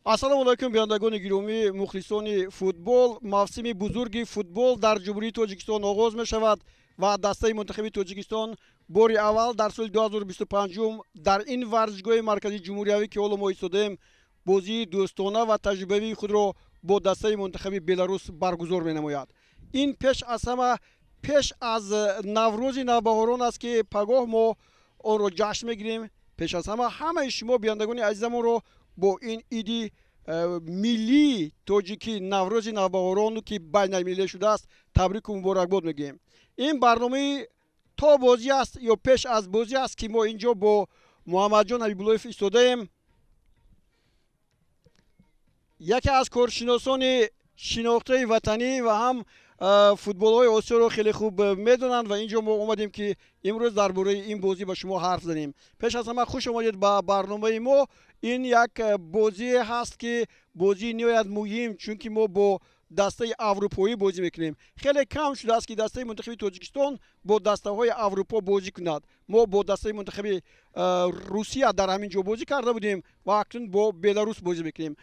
Ассалому алайкум, бинандагони гиромӣ, мухлисони футбол. Мавсими бузурги футбол дар Ҷумҳурии Тоҷикистон оғоз мешавад ва дастаи мунтахаби Тоҷикистон бори аввал дар соли 2025 дар ин варзишгоҳи марказии ҷумҳуриявӣ, ки ҳоло мо истодаем, бозии дӯстона ва таҷрибавии худро бо дастаи мунтахаби Беларус баргузор менамояд. Ин пеш аз ҳама пеш аз Наврӯзи навбаҳорон аст, ки пагоҳ мо онро ҷашн мегирем. Пеш аз ҳама ҳамаи шумо бинандагони азизамонро бо ин иди миллии тоҷикӣ, Наврӯзи навбаҳорон, ки байналмилалӣ шудааст, табрику муборакбод мегӯем. Ин барномаи то бозӣ аст ё пеш аз бозӣ аст, ки мо ин ҷо бо Муҳаммадҷон Ҳабибуллоев истодаем, яке аз коршиносони шинохтаи ватанӣ ва ҳам футболҳои Осиёро хеле хуб медонанд. Ва ин ҷо мо омадем, ки имрӯз дар бораи ин бозӣ ба шумо ҳарф занем. Пеш аз ҳама хуш омадед ба барномаи мо. Ин як бозие ҳаст, ки бозии ниҳоят муҳим, чунки мо бо дастаи аврупоӣ бозӣ мекунем. Хеле кам шудааст, ки дастаи мунтахаби Тоҷикистон бо дастаҳои Аврупо бозӣ кунад. Мо бо дастаи мунтахаби Русия дар ҳамин ҷо бозӣ карда будем ва акнун бо Беларус бозӣ мекунем.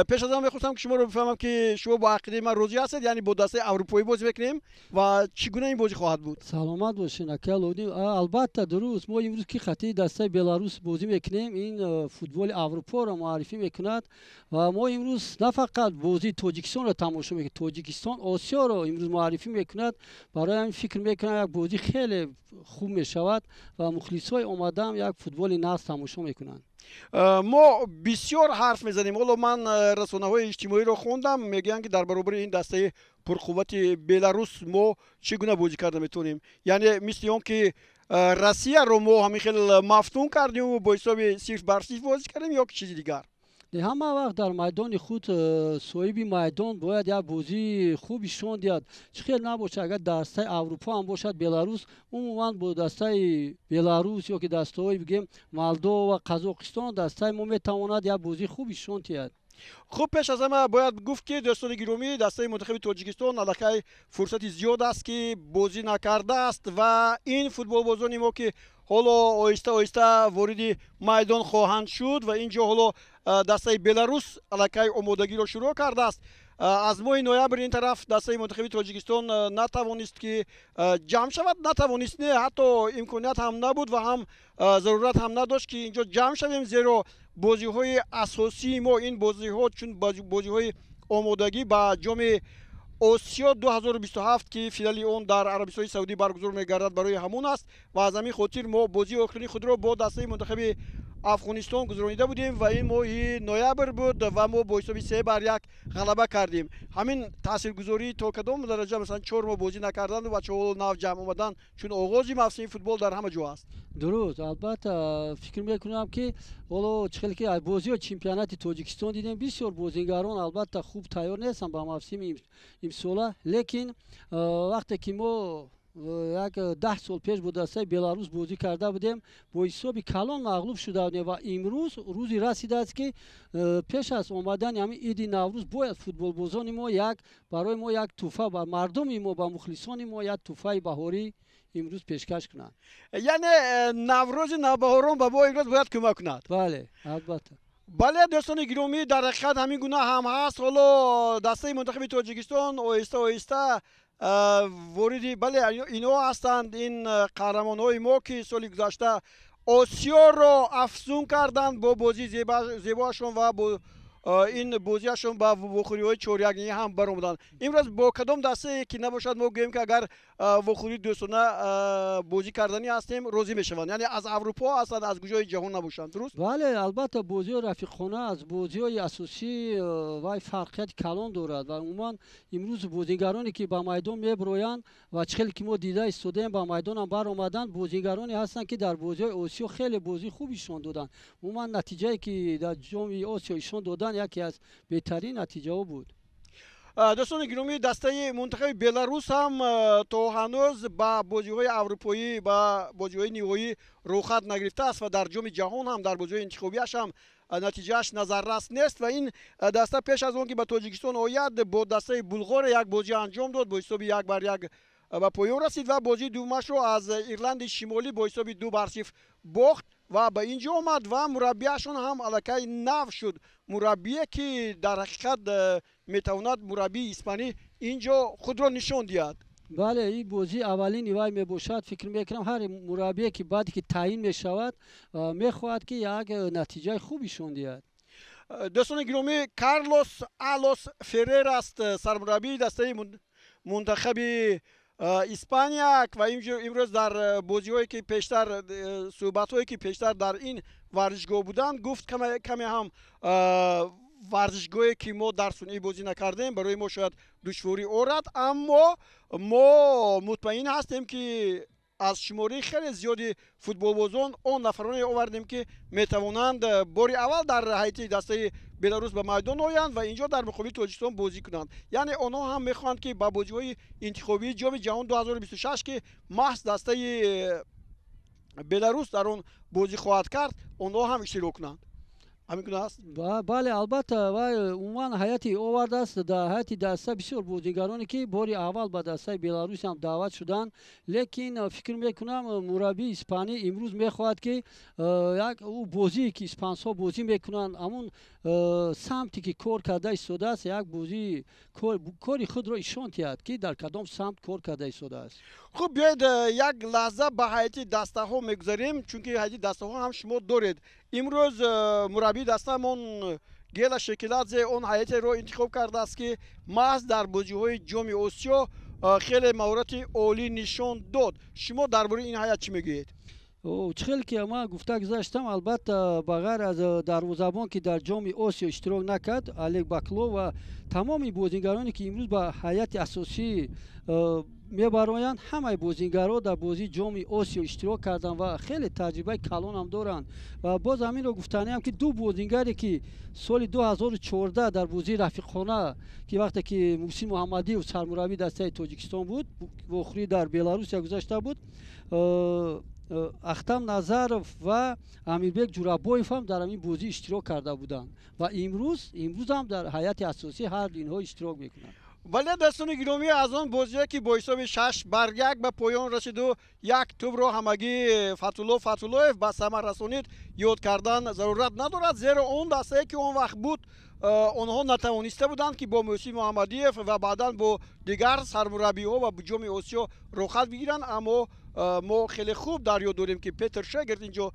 Пеш аз он мехостам, ки шуморо бифаҳмам, ки шумо бо ақидаи ман розӣ ҳастед, яъне бо дастаи аврупоӣ бозӣ мекунем ва чӣ гуна ин бозӣ хоҳад буд? Саломат бошед, ака Алоуддин. Албатта, дуруст. Мо имрӯз ки хати дастаи Беларус бозӣ мекунем, ин футболи Аврупоро муаррифӣ мекунад ва мо имрӯз на фақат бозии Тоҷикистонро тамошо мекунем, Тоҷикистон Осиёро имрӯз муаррифӣ мекунад. Барои ҳамин фикр мекунам, як бозӣ хеле хуб мешавад ва мухлисҳои омадаам як футболи нағз тамошо мекунанд. Мо бисёр ҳарф мезанем. Ҳоло ман расонаҳои иҷтимоиро хондам, мегӯянд, ки дар баробари ин дастаи пурқуввати Беларус мо чӣ гуна бозӣ карда метавонем, яъне мисли он ки Россияро мо ҳамин хел мафтун кардему бо ҳисоби 0-0 бозӣ кардем ё ки чизи дигар. Ҳама вақт дар майдони худ соҳиби майдон бояд як бозии хуб нишон диҳад. Чӣ хел набошад, агар дастаи Аврупо ҳам бошад, Беларус, умуман бо дастаи Беларус ё ки дастаҳои, бигем, Молдова, Қазоқистон дастаи мо метавонад як бозии хуб нишон диҳад. Хуб, пеш аз ҳама бояд гуфт, ки дӯстони гиромӣ, дастаи мунтахаби Тоҷикистон аллакай фурсати зиёд аст, ки бозӣ накардааст ва ин футболбозони мо, ки ҳоло оҳиста оҳиста вориди майдон хоҳанд шуд ва ин ҷо ҳоло дастаи Беларус аллакай омодагиро шурӯъ кардааст. Аз моҳи ноябр ин тараф дастаи мунтахаби Тоҷикистон натавонист, ки ҷамъ шавад. Натавонист не, ҳатто имконият ҳам набуд ва ҳам зарурат ҳам надошт, ки инҷо ҷамъ шавем, зеро бозиҳои асосии мо ин бозиҳо чун бозиҳои омодагӣ ба Ҷоми Осиё 2027, ки финали он дар Арабистони Саудӣ баргузор мегардад, барои ҳамон аст. Ва аз ҳамин хотир мо бозии охирини худро бо дастаи мунтахаби Афғонистон гузаронида будем ва ин моҳи ноябр буд ва мо бо ҳисоби 3-1 ғалаба кардем. Ҳамин таъсиргузорӣ то кадом дараҷа, масалан, 4 моҳ бозӣ накардан ва бачаҳо нав ҷамъ омадан, чун оғози мавсими футбол дар ҳама ҷо аст? Дуруст, албатта, фикр мекунам, ки ҳоло чӣ хеле ки бозиҳои чемпионати Тоҷикистон дидем, бисёр бозигарон албатта хуб тайёр нестанд ба мавсими имсола. Лекин вақте ки мо як 10 сол пеш бо дастаи Беларус бозӣ карда будем, бо ҳисоби калон мағлуб шуда будем ва имрӯз рӯзи расидааст, ки пеш аз омадани ҳамин иди Наврӯз бояд футболбозони мо як барои мо як тӯҳфа, ба мардуми мо, ба мухлисони мо як тӯҳфаи баҳорӣ имрӯз пешкаш кунанд. Яъне Наврӯзи навбаҳорон ба мо имрӯз бояд кӯмак кунад. Бале, албатта. Бале, дӯстони гиромӣ, дар ҳақиқат ҳамин гуна ҳам ҳаст. Ҳоло дастаи мунтахаби Тоҷикистон оҳиста оҳиста вориди, бале, инҳо ҳастанд, ин қаҳрамонҳои мо, ки соли гузашта Осиёро афзун карданд бо бозии зебоашон ва бо ин бозиашон ба вохӯриҳои чорякнӣ ҳам баромаданд. Имрӯз бо кадом дастае ки набошад, мо гӯем, ки агар вохӯрии дӯстона бозӣ карданӣ ҳастем, розӣ мешаванд, яъне аз Аврупо ҳастанд, аз куҷои ҷаҳон набошанд, дуруст? Бале, албатта, бозиҳои рафиқхона аз бозиҳои асосӣ вай фарқияти калон дорад ва умуман имрӯз бозигароне, ки ба майдон мебироянд ва чӣ хеле ки мо дида истодаем, ба майдонам баромаданд, бозигароне ҳастанд, ки дар бозиҳои Осиё хеле бозии хуб нишон доданд. Умуман натиҷае, ки дар Ҷоми Осиё нишон доданд, яке аз беҳтарин натиҷаҳо буд. Дӯстони гиромӣ, дастаи мунтахаби Беларус ҳам то ҳанӯз ба бозиҳои аврупоӣ, ба бозиҳои ниҳоӣ рӯхат нагирифтааст ва дар Ҷоми ҷаҳон ҳам дар бозиҳои интихобиаш ҳам натиҷааш назаррас нест. Ва ин даста пеш аз он ки ба Тоҷикистон ояд, бо дастаи Булғория як бозӣ анҷом дод, бо ҳисоби 1-1 ба поён расид ва бозии дуввумашро аз Ирланди Шимолӣ бо ҳисоби 2-0 бохт. ва ба ин ҷо омад ва мураббияшон ҳам аллакай нав шуд. Мураббие, ки дар ҳақиқат метавонад мураббии испанӣ ин ҷо худро нишон диҳад. Бале, ин бозии аввалини вай мебошад. Фикр мекунам, ҳар мураббие, ки баъде ки таъин мешавад, мехоҳад, ки як натиҷаи хуб нишон диҳад. Дӯстони гиромӣ, Карлос Алос Феррер аст сармураббии дастаи мунтахаби Испания ва имрӯз дар бозиҳое, ки пештар, суҳбатҳое, ки пештар дар ин варзишгоҳ буданд, гуфт, каме ҳам варзишгоҳе, ки мо дар сунъӣ бозӣ накардем, барои мо шояд душворӣ орад, аммо мо мутмаин ҳастем, ки аз шумораи хеле зиёди футболбозон он нафароне овардем, ки метавонанд бори аввал дар ҳайати дастаи Беларус ба майдон оянд ва инҷо дар муқобили Тоҷикистон бозӣ кунанд. Яъне онҳо ҳам мехоҳанд, ки ба бозиҳои интихобии Ҷоми ҷаҳон 2026, ки маҳз дастаи Беларус дар он бозӣ хоҳад кард, онҳо ҳам иштирок кунанд. Ҳамин гуна аст? Бале, албатта, вай умуман ҳайати овардааст. Дар ҳайати даста бисёр бозигароне, ки бори аввал ба дастаи Беларус ҳам даъват шуданд, лекин фикр мекунам, мураббии испанӣ имрӯз мехоҳад, ки як ӯ бозие, ки испансҳо бозӣ мекунанд, ҳамун самте, ки кор карда истодааст, як бозии кори худро ишон диҳад, ки дар кадом самт кор карда истодааст. Хуб, биёед, як лаҳза ба ҳайати дастаҳо мегузарем, чунки ҳайати дастаҳо ҳам шумо доред. Имрӯз мураббии дастаамон Гела Шекиладзе он ҳайатеро интихоб кардааст, ки маҳз дар бозиҳои Ҷоми Осиё хеле маҳорати олӣ нишон дод. Шумо дар бораи ин ҳайат чӣ мегӯед? Чӣ хел ки ман гуфта гузаштам, албатта, ба ғайр аз дарвозабон, ки дар Ҷоми Осиё иштирок накард, Олег Баклов, ва тамоми бозигароне, ки имрӯз ба ҳайати асосӣ мебароянд, ҳамаи бозигарҳо дар бозии Ҷоми Осиё иштирок карданд ва хеле таҷрибаи калонам доранд. Ва боз ҳаминро гуфтаниам, ки ду бозигаре, ки соли 2014 дар бозии рафиқхона, ки вақте ки Муҳсин Муҳаммадиев сармураббии дастаи Тоҷикистон буд, вохӯрӣ дар Беларусия гузашта буд, Ахтам Назаров ва Амирбек Ҷурабоев ҳам дар ҳамин бозӣ иштирок карда буданд ва имрӯзам дар ҳайати асосӣ ҳар инҳо иштирок мекунанд. Вале, дӯстони гиромӣ, аз он бозие, ки бо ҳисоби 6-1 ба поён расиду як тӯбро ҳамагӣ Фатулло Фатуллоев ба самар расонид, ёд кардан зарурат надорад, зеро он дастае, ки он вақт буд, онҳо натавониста буданд, ки бо Муҳсин Муҳаммадиев ва баъдан бо дигар сармураббиҳо ва Ҷоми Осиё роҳхат бигиранд. Аммо мо хеле хуб дар ёд дорем, ки Петр Шегерт инҷо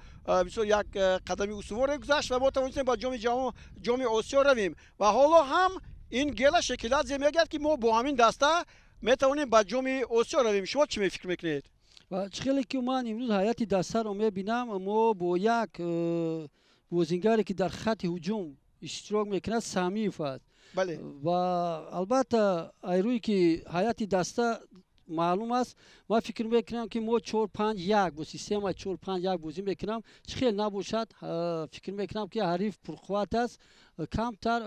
бисёр як қадами устуворе гузашт ва мо тавонистем ба Ҷоми ҷаҳон, Ҷоми Осиё равем. Ва ҳоло ҳам ин Гела Шекиладзе мегӯяд, ки мо бо ҳамин даста метавонем ба Ҷоми Осиё равем. Шумо чӣ мефикр мекунед? Ва чӣ хеле ки ман имрӯз ҳайати дастаро мебинам, мо бо як бозингаре, ки дар хатти ҳуҷум иштирок мекунад, Самиев аст. Ва албатта, айрӯе ки ҳайати даста маълум аст, ман фикр мекунам, ки мо 4-5-1, бо системаи 4-5-1 бозӣ мекунам. Чӣ хел набошад, фикр мекунам, ки ҳариф пурқувват аст. Камтар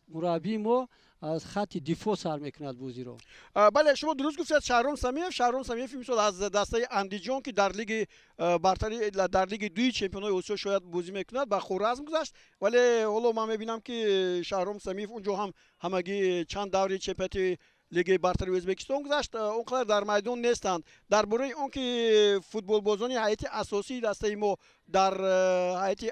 мураббии мо аз хатти дифоъ сар мекунад бозиро. Бале, шумо дуруст гуфтед. Шаҳром Самиев, Шаҳром Самиев имсол аз дастаи Андиҷон, ки дар лиги бартари, дар лиги дуи чемпионҳои Осиё шояд бозӣ мекунад, ба Хоразм гузашт. Вале ҳоло ман мебинам, ки Шаҳром Самиев унҷо ҳам ҳамагӣ чанд даври чемпионати лигаи бартари Ӯзбекистон гузашт, он қадар дар майдон нестанд. Дар бораи он ки футболбозони ҳайати асосии дастаи мо дар ҳайати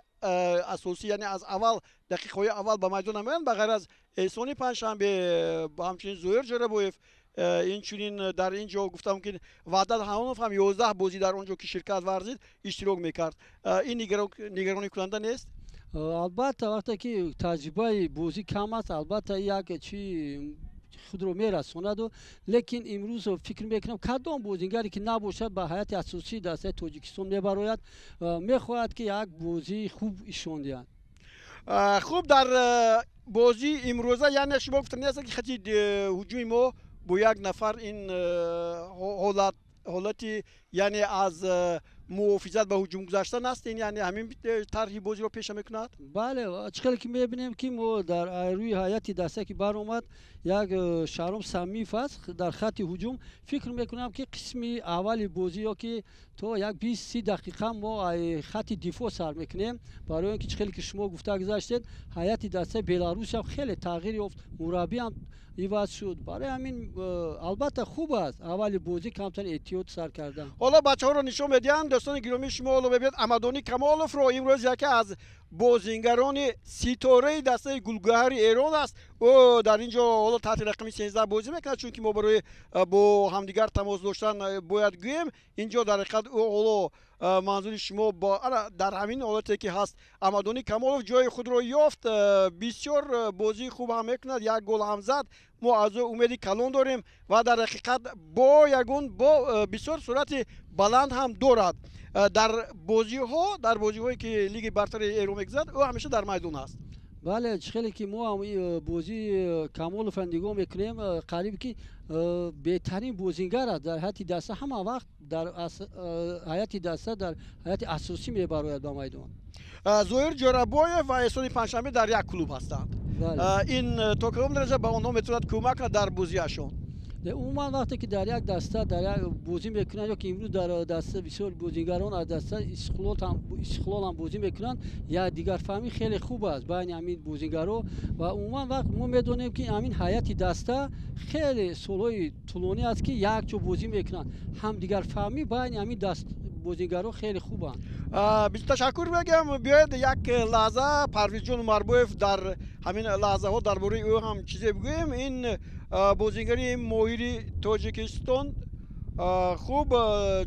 асосӣ, яъне аз аввал, дақиқаҳои аввал ба майдон намеоянд, ба ғайр аз Эҳсони Панҷшанбе, ҳамчунин Зоҳир Ҷӯрабоев, инчунин дар ин ҷо гуфтам, ки Ваҳдат Ҳанонов ҳам 11 бозӣ дар он ҷо, ки ширкат варзид, иштирок мекард, ин нигаронӣкунанда нест? Албатта, вақте ки таҷрибаи бозӣ кам аст, албатта, як чи худро мерасонаду, лекин имрӯз фикр мекунам, кадом бозингаре ки набошад, ба ҳайати асосии дастаи Тоҷикистон мебарояд, мехоҳад, ки як бозии хуб ишон диҳад. Хуб, дар бозии имрӯза, яъне шумо гуфтани ҳастед, ки хати ҳуҷуми мо бо як нафар ин ҳолати, яъне аз муҳофизат ба ҳуҷум гузаштан аст, ин яъне ҳамин тарҳи бозиро пеша мекунад? Бале, чӣ хеле ки мебинем, ки мо дар рӯи ҳайати даста, ки баромад, як Шаҳром Самиев аст дар хатти ҳуҷум. Фикр мекунам, ки қисми аввали бозӣ ё ки то як 20-30 дақиқа мо хатти дифоъ сар мекунем, барои он ки чӣ хеле ки шумо гуфта гузаштед, ҳайати дастаи Беларусиам хеле тағйир ёфт, мураббиам. иваз шуд. Барои ҳамин албатта хуб аст аввали бозӣ камтар эҳтиёт сар кардан. Ҳоло бачаҳоро нишон медиҳанд. Дӯстони гиромӣ, шумо ҳоло мебинед Амадони Камоловро, имрӯз яке аз бозингарони ситораи дастаи Гулгаҳари Эрон аст. Ӯ дар ин ҷо ҳоло таҳти рақами 13 бозӣ мекунад, чунки мо барои бо ҳамдигар тамос доштан бояд гӯем. Ин ҷо дар ҳақиқат ӯ ҳоло манзури шумо дар ҳамин ҳолате ки ҳаст, Амадони Камолов ҷои худро ёфт, бисёр бозии хуб ҳам мекунад, як гол ҳам зад. Мо аз ӯ умеди калон дорем ва дар ҳақиқат бо ягон бо бисёр суръати баланд ҳам дорад. Дар бозиҳо, дар бозиҳое ки Лиги бартари Эрон мегузарад, ӯ ҳамеша дар майдон аст. Бале, чӣ хеле ки мо ҳам бозии Камоловро нигоҳ мекунем, қариб ки беҳтарин бозингар аст дар ҳайати даста, ҳама вақт дар ҳайати даста, дар ҳайати асосӣ мебарояд ба майдон. Зоҳир Ҷӯрабоев ва Эҳсони Панҷшанбе дар як клуб ҳастанд. Ин то кадом дараҷа ба онҳо метавонад кӯмак кунад дар бозиашон? Умуман вақте ки дар як даста дар як бозӣ мекунанд, ё ки имрӯз дар даста бисёр бозингарон аз даста Истиқлол ҳам бозӣ мекунанд, якдигарфаҳмӣ хеле хуб аст байни ҳамин бозингаро. Ва умуман вақт мо медонем, ки ҳамин ҳайати даста хеле солҳои тӯлонӣ аст, ки якҷо бозӣ мекунанд, ҳамдигарфаҳмӣ байни ҳамин даст бозингаро хеле хубанд. Ташаккур мегӯям. Биёед як лаҳза Парвизҷон Умарбоев дар ҳамин лаҳзаҳо дар бораи ӯ ҳам чизе бигӯем. Ин бозингари моҳири Тоҷикистон. Хуб,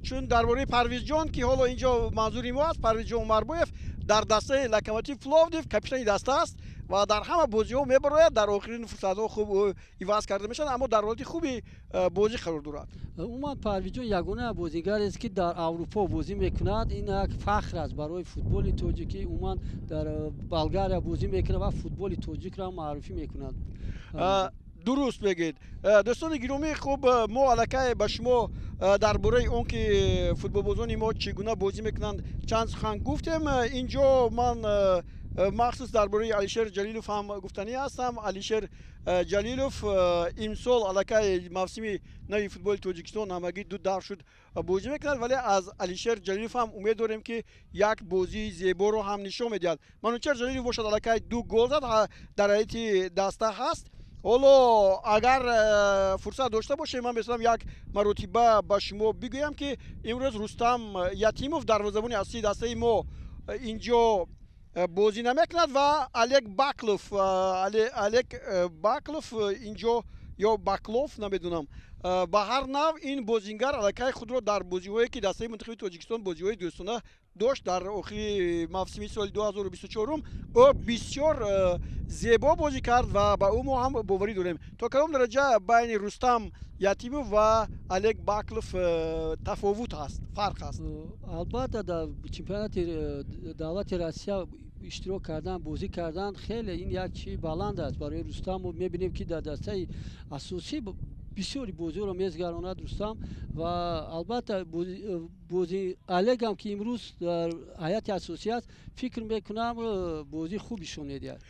чун дар бораи Парвизҷон, ки ҳоло ин ҷо манзури мо аст, Парвизҷон Умарбоев дар дастаи Локомотив Пловдив капитани даста аст ва дар ҳама бозиҳо мебарояд. Дар охирин фурсатҳо хуб ӯ иваз карда мешавад, аммо дар ҳолати хуби бозӣ қарор дорад. Умуман Парвизҷон ягона бозингарест, ки дар Аврупо бозӣ мекунад. Ин як фахр аст барои футболи тоҷикӣ. Умуман дар Болгария бозӣ мекунад ва футболи тоҷикро маъруфӣ мекунад. Дуруст мегӯед. Дӯстони гиромӣ, хуб, мо аллакай ба шумо дар бораи он ки футболбозони мо чӣ гуна бозӣ мекунанд, чанд сухан гуфтем. Ин ҷо ман махсус дар бораи Алишер Ҷалилов ҳам гуфтанӣ ҳастам. Алишер Ҷалилов имсол аллакай мавсими нави футболи Тоҷикистон ҳамагӣ ду давр шуд бозӣ мекунад, вале аз Алишер Ҷалилов ҳам умед дорем, ки як бозии зеборо ҳам нишон медиҳад. Манучер Ҷалилов бошад, аллакай ду гол зад, дар ҳайати даста ҳаст. Ҳоло агар фурсат дошта бошем, ман метавонам як маротиба ба шумо бигӯям, ки имрӯз Рустам Ятимов, дарвозабони асосии дастаи мо, ин ҷо бозӣ намекунад ва Олег Баклов, Олег Баклов ин ҷо ё Баклов, намедонам, ба ҳар нав ин бозингар аллакай худро дар бозиҳое ки дастаи мунтахаби Тоҷикистон бозиҳои дӯстона дошт дар охири мавсими соли 2024, ӯ бисёр зебо бозӣ кард ва ба ӯ мо ҳам боварӣ дорем. То кадом дараҷа байни Рустам Ятимов ва Олег Баклов тафовут ҳаст, фарқ ҳаст? Албатта, дар чемпионати давлати Россия иштирок кардан, бозӣ кардан хеле ин як чизи баланд аст барои Рустам. Мо мебинем, ки дар дастаи асосӣ бисёри бозиҳоро мезгаронад Рустам. Ва албатта бози Олегам, ки имрӯз дар ҳайати асосӣ аст, фикр мекунам, бозии хуб нишон медиҳад.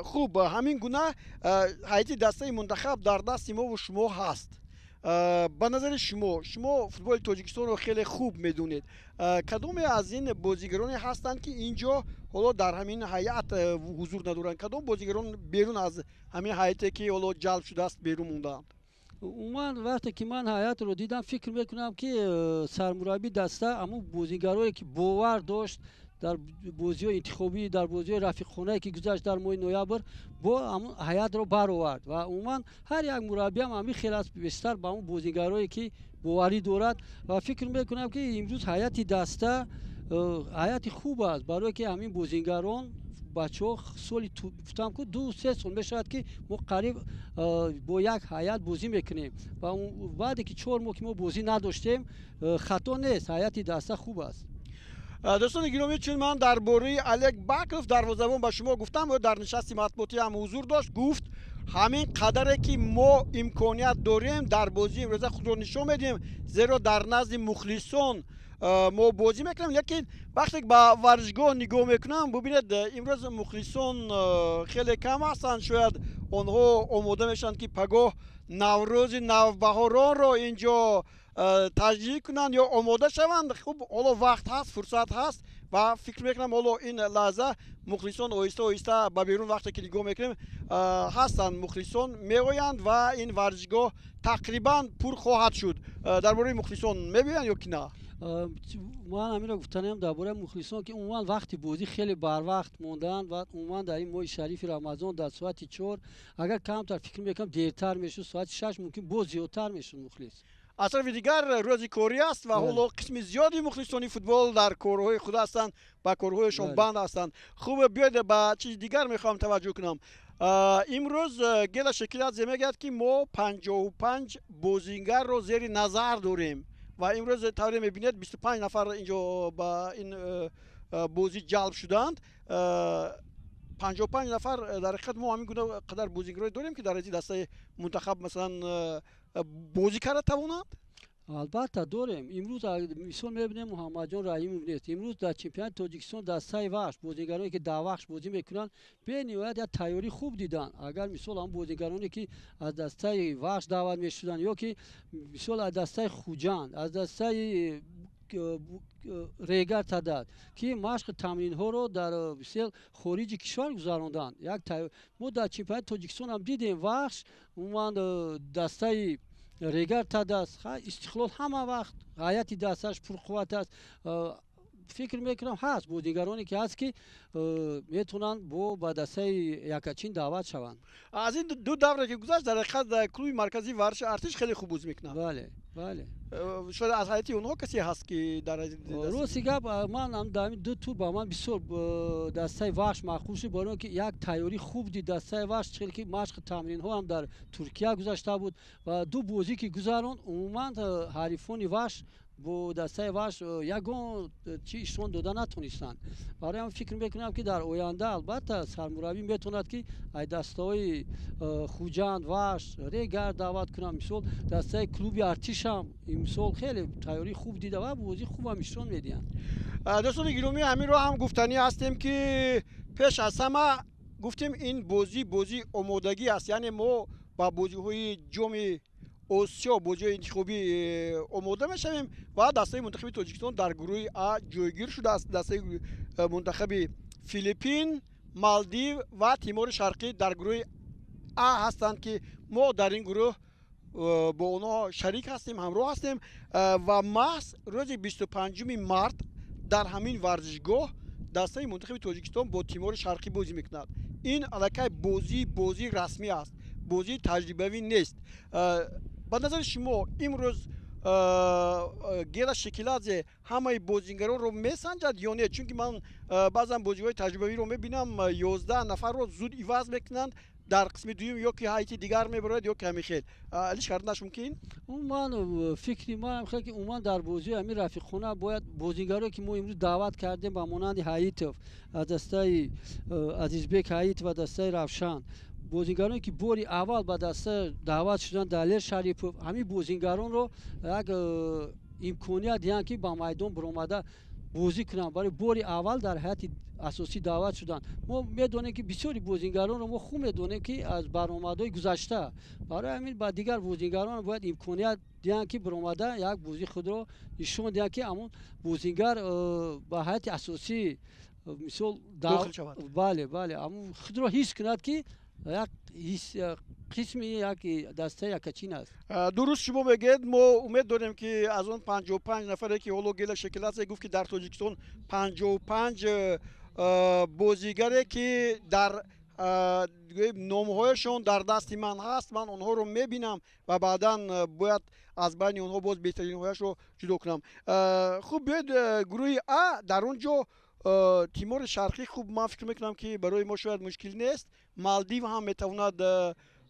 Хуб, ҳамин гуна ҳайати дастаи мунтахаб дар дасти мову шумо ҳаст. Ба назари шумо, шумо футболи Тоҷикистонро хеле хуб медонед, кадоме аз ин бозигароне ҳастанд, ки ин ҷо ҳоло дар ҳамин ҳайат ҳузур надоранд? Кадом бозигарон берун аз ҳамин ҳайате, ки ҳоло ҷалб шудааст, берун мондаанд? Умуман вақте ки ман ҳайатро дидам, фикр мекунам, ки сармурабби даста ҳамун бозигарое, ки бовар дошт дар бозиҳои интихобӣ, дар бозиҳои рафиқхонае, ки гузашт дар моҳи ноябр, бо ҳамун ҳайатро баровард. Ва умуман ҳар як мураббиам ҳамин хел аст, бештар ба ҳамун бозигарое, ки боварӣ дорад. Ва фикр мекунам, ки имрӯз ҳайати даста ҳайати хуб аст, барое ки ҳамин бозингарон, бачаҳо соли гуфтам ку 2-3 сол мешавад, ки мо қариб бо як ҳайат бозӣ мекунем. Ва баъде ки 4 моҳ ки мо бозӣ надоштем, хато нест, ҳайати даста хуб аст. Дӯстони гиромӣ, чун ман дар бораи Олег Баклов, дарвозабон, ба шумо гуфтам, ӯ дар нишасти матбуотӣ ҳам ҳузур дошт, гуфт: ҳамин қадаре ки мо имконият дорем, дар бозии имрӯза худро нишон медиҳем, зеро дар назди мухлисон мо бозӣ мекунем. Лекин вақте ба варзишгоҳ нигоҳ мекунам, бубинед, имрӯз мухлисон хеле кам ҳастанд. Шояд онҳо омода мешаванд, ки пагоҳ Наврӯзи навбаҳоронро ин ҷо таҷлил кунанд ё омода шаванд. Хуб, ҳоло вақт ҳаст, фурсат ҳаст. Ва фикр мекунам, ҳоло ин лаҳза мухлисон оҳиста оҳиста ба берун, вақте ки нигоҳ мекунем, ҳастанд, мухлисон меоянд ва ин варзишгоҳ тақрибан пур хоҳад шуд. Дар бораи мухлисон мебиёянд ё ки на? Ман ҳаминро гуфтанем дар бораи мухлисон, ки умуман вақти бозӣ хеле барвақт монданд ва умуман дар ин моҳи шарифи Рамазон дар соати 4, агар камтар, фикр мекунам, дертар мешуд, соати 6, мумкин боз зиёдтар мешуд мухлис. Аз тарафи дигар, рӯзи корӣ аст ва ҳоло қисми зиёди мухлисони футбол дар корҳои худ ҳастанд, ба корҳояшон банд ҳастанд. Хуб, биёед, ба чизи дигар мехоҳам таваҷҷӯҳ кунам. Имрӯз Гела Шекиладзе мегӯяд, ки мо 55 бозингарро зери назар дорем ва имрӯз, тавре мебинед, 25 нафар инҷо ба ин бозӣ ҷалб шуданд. 55 нафар. Дар ҳақиқат, мо ҳамин гуна қадар бозингарое дорем, ки дар ҳайати дастаи мунтахаб, масалан, бозӣ карда тавонанд? Албатта, дорем. Имрӯз, мисол, мебинем, Муҳаммадҷон Раҳимов нест. Имрӯз дар чемпионати Тоҷикистон дастаи Вахш, бозингароне, ки дар Вахш бозӣ мекунанд, бениҳоят як тайёрӣ хуб диданд. Агар, мисол, ҳам бозингароне, ки аз дастаи Вахш даъват мешуданд ё ки, мисол, аз дастаи Хуҷанд, аз дастаи Регар Тадад, ки машқи тамринҳоро дар бисёр хориҷи кишвар гузаронданд, як мо дар чемпионати Тоҷикистон ҳам дидем, Вахш, умуман дастаи Регар Тадас, Истиқлол ҳама вақт ҳайати дасташ пурқувват аст. Фикр мекунам, ҳаст бозигароне, ки ҳаст, ки метавонанд бо ба дастаи якачин даъват шаванд. Аз ин ду давре, ки гузашт, дар ҳақиқат клуби марказии варзиши Артиш хеле хуб бозӣ мекунад. Бале. Шояд аз ҳайати онҳо касе ҳаст, ки дар Рости гап, ман дар ду тур ба ман бисёр дастаи Вахш маъқул шуд, барои он ки як тайёрӣ хуб дид дастаи Вахш, хеле ки машқи тамринҳо ҳам дар Туркия гузашта буд ва ду бозӣ, ки гузаронд, умуман ҳарифони Вахш бо дастаи Вахш ягон чи ишон дода натонистанд. Барои ҳам фикр мекунам, ки дар оянда, албатта, сармураббӣ метавонад, ки ай дастаҳои Хуҷанд, Вахш, Регар даъват кунам. Мисол, дастаи клуби Артишам имсол хеле тайёрии хуб дида ва бозии хубам ишон медиҳанд. Дӯстони гиромӣ, ҳаминро ҳам гуфтанӣ ҳастем, ки пеш аз ҳама гуфтем, ин бозӣ бозии омодагӣ аст, яъне мо ба бозиҳои Ҷоми Осиё, бозиҳои интихобӣ омода мешавем ва дастаи мунтахаби Тоҷикистон дар гурӯҳи А ҷойгир шудааст. Дастаи мунтахаби Филиппин, Малдив ва Тимори Шарқӣ дар гурӯҳи А ҳастанд, ки мо дар ин гурӯҳ бо онҳо шарик ҳастем, ҳамроҳ ҳастем. Ва маҳз рӯзи 25-уми март дар ҳамин варзишгоҳ дастаи мунтахаби Тоҷикистон бо Тимори Шарқӣ бозӣ мекунад. Ин аллакай бозии расмӣ аст, бозии таҷрибавӣ нест. Ба назари шумо, имрӯз Гела Шекиладзе ҳамаи бозингаронро месанҷад ё не? Чунки ман баъзан бозиҳои таҷрибавиро мебинам, 11 нафарро зуд иваз мекунанд дар қисми дуюм, ё ки ҳайати дигар мебарояд, ё ки ҳамин хел алиш карданаш мумкин. Умуман, фикри ман хел, ки умуман дар бозии ҳамин рафиқхона бояд бозингарое, ки мо имрӯз даъват кардем, ба монанди Ҳаитов аз дастаи Азизбек Ҳаитов аз дастаи Равшан, бозингароне, ки бори аввал ба даста даъват шуданд, Далер Шарипов, ҳамин бозингаронро як имконият диҳанд, ки ба майдон баромада бозӣ кунанд. Барои бори аввал дар ҳайати асосӣ даъват шуданд. Мо медонем, ки бисёри бозингаронро мо хуб медонем, ки аз баромадҳои гузашта. Барои ҳамин ба дигар бозингарон бояд имконият диҳанд, ки баромада як бозии худро нишон диҳанд, ки ҳамон бозингар ба ҳайати асосӣ, мисол, бале, ҳамон худро ҳис кунад, ки як қисми як дастаи якачин аст. Дуруст шумо мегӯед. Мо умед дорем, ки аз он 55 нафаре, ки ҳоло Гела Шекиладзе гуфт, ки дар Тоҷикистон 55 бозигаре, ки дар номҳояшон дар дасти ман ҳаст, ман онҳоро мебинам ва баъдан бояд аз байни онҳо боз беҳтаринҳояшро ҷудо кунам. Хуб, биёед, гурӯҳи А, дар он ҷо Тимори Шарқӣ, хуб, ман фикр мекунам, ки барои мо шояд мушкил нест. Малдив ҳам метавонад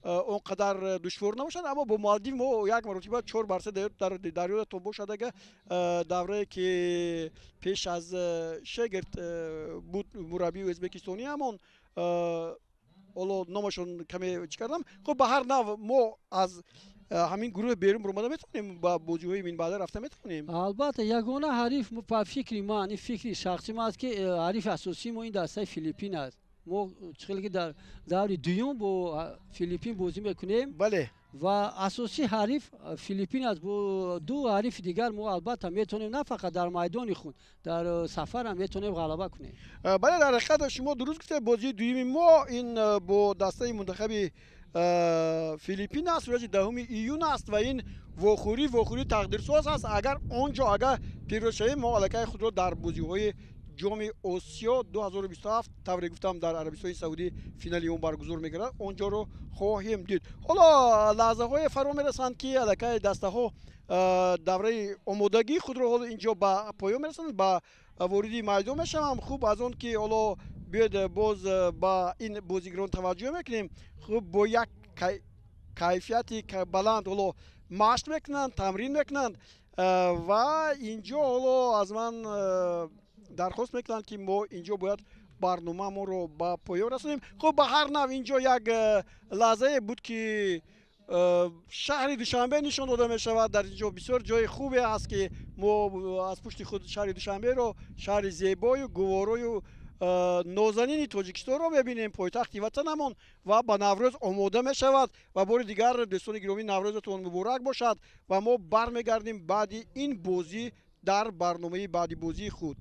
он қадар душвор набошад, аммо бо Малдив мо як маротиба 4-3 дар ёдатон бошад, ага даврае, ки пеш аз Шегрт буд мураббии ӯзбекистонӣ, ҳамон ҳоло номашон каме чӣ кардам. Хуб, ба ҳар нав, мо аз ҳамин гурӯҳ берун баромада метавонем, ба бозиҳои минбаъда рафта метавонем? Албатта, ягона ҳариф, ба фикри ман, ин фикри шахсии ман аст, ки ҳарифи асосии мо ин дастаи Филиппин аст. Мо чӣ хеле ки дар даври дуюм бо Филиппин бозӣ мекунем. Бале. Ва асосии ҳариф Филиппин аст. Бо ду ҳарифи дигар мо албатта метавонем на фақат дар майдони худ, дар сафар ҳам метавонем ғалаба кунем. Бале, дар ҳақиқат шумо дуруст гуфтед. Бозии дуюми мо ин бо дастаи мунтахаби Филиппин аст, рӯзи 10 июн аст ва ин вохӯрӣ тақдирсоз аст. Агар он ҷо агар пирӯз шавем, мо аллакай худро дар бозиҳои Ҷоми Осиё 2027, тавре гуфтам, дар Арабистони Саудӣ финали он баргузор мегардад, он ҷоро хоҳем дид. Ҳоло лаҳзаҳое фаро мерасанд, ки аллакай дастаҳо давраи омодагии худро ҳоло ин ҷо ба поён мерасанд, ба вориди майдон мешавам. Хуб, аз он ки ҳоло биёед боз ба ин бозигарон таваҷҷӯҳ мекунем. Хуб, бо як кайфияти баланд ҳоло машқ мекунанд, тамрин мекунанд ва ин ҷо ҳоло аз ман дархост мекунанд, ки мо ин ҷо бояд барномаамонро ба поён расонем. Хуб, ба ҳар нав ин ҷо як лаҳзае буд, ки шаҳри Душанбе нишон дода мешавад. Дар ин ҷо бисёр ҷои хубе аст, ки мо аз пушти худ шаҳри Душанберо, шаҳри зебою гуворою нозанини Тоҷикистонро мебинем, пойтахти ватанамон, ва ба Наврӯз омода мешавад. Ва бори дигар, дӯстони гиромӣ, Наврӯзатон муборак бошад ва мо бармегардем баъди ин бозӣ дар барномаи баъди бозии худ.